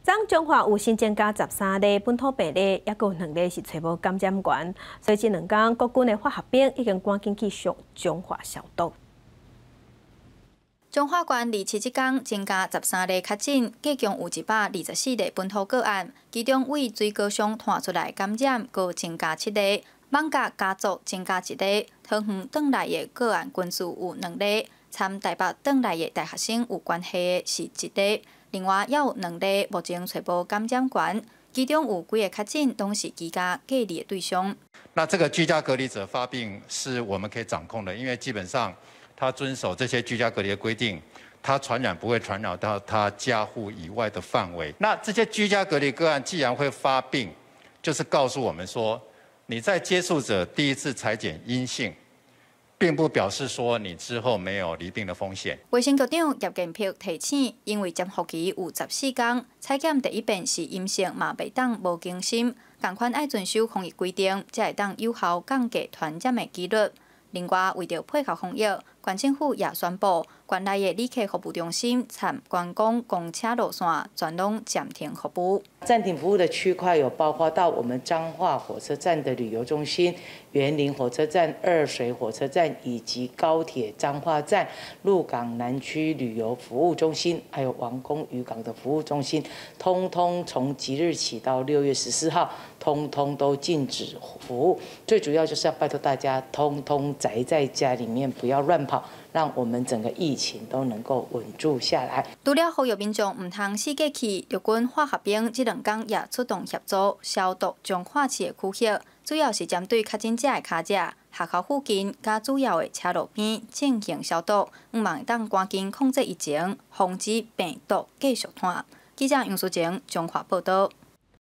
昨彰化有新增加13例本土病例，抑閣有兩例是揣無感染源，所以這兩工國軍的化學兵已經趕緊去上彰化消毒。彰化縣27這工增加十三例確診，計共有124例本土個案，其中佇水果商傳出來感染，閣增加七例，艋舺家族增加一例，桃園轉來的個案群組有兩例，參台北轉來的大學生有關係的是一例。另外，猶有兩例目前揣無感染源，其中有幾个確診攏是居家隔離的對象。那這個居家隔離者發病是我們可以掌控的，因為基本上他遵守這些居家隔離的規定，他傳染不會傳染到他家戶以外的範圍。那這些居家隔離個案既然會發病，就是告訴我們說，你在接觸者第一次採檢陰性，並不表示說你之後沒有罹病的風險。衛生局長葉建沛提醒，因為潛伏期有14工，採檢第一遍是陰性嘛，袂當無警心，仝款愛遵守防疫規定，才會當有效降低傳染的幾率。另外，為著配合防疫，縣政府也宣布，縣內的旅客服務中心、參觀光公車路線全攏暫停服務。暫停服務的區塊有包括到我們彰化火車站的旅遊中心、員林火車站、二水火車站以及高鐵彰化站、鹿港南區旅遊服務中心，還有王功漁港的服務中心，通通從即日起到6月14號，通通都禁止服務。最主要就是要拜託大家，通通宅在家裡面，不要亂跑，讓我們整個疫情都能夠穩住下來。除了呼籲民眾毋通四界去，陸軍化學兵這兩工也出動協助消毒彰化市的區域，主要是針對確診者的跤跡、學校附近佮主要的車路邊進行消毒，向望會當趕緊控制疫情，防止病毒繼續傳。記者楊淑晴彰化報導。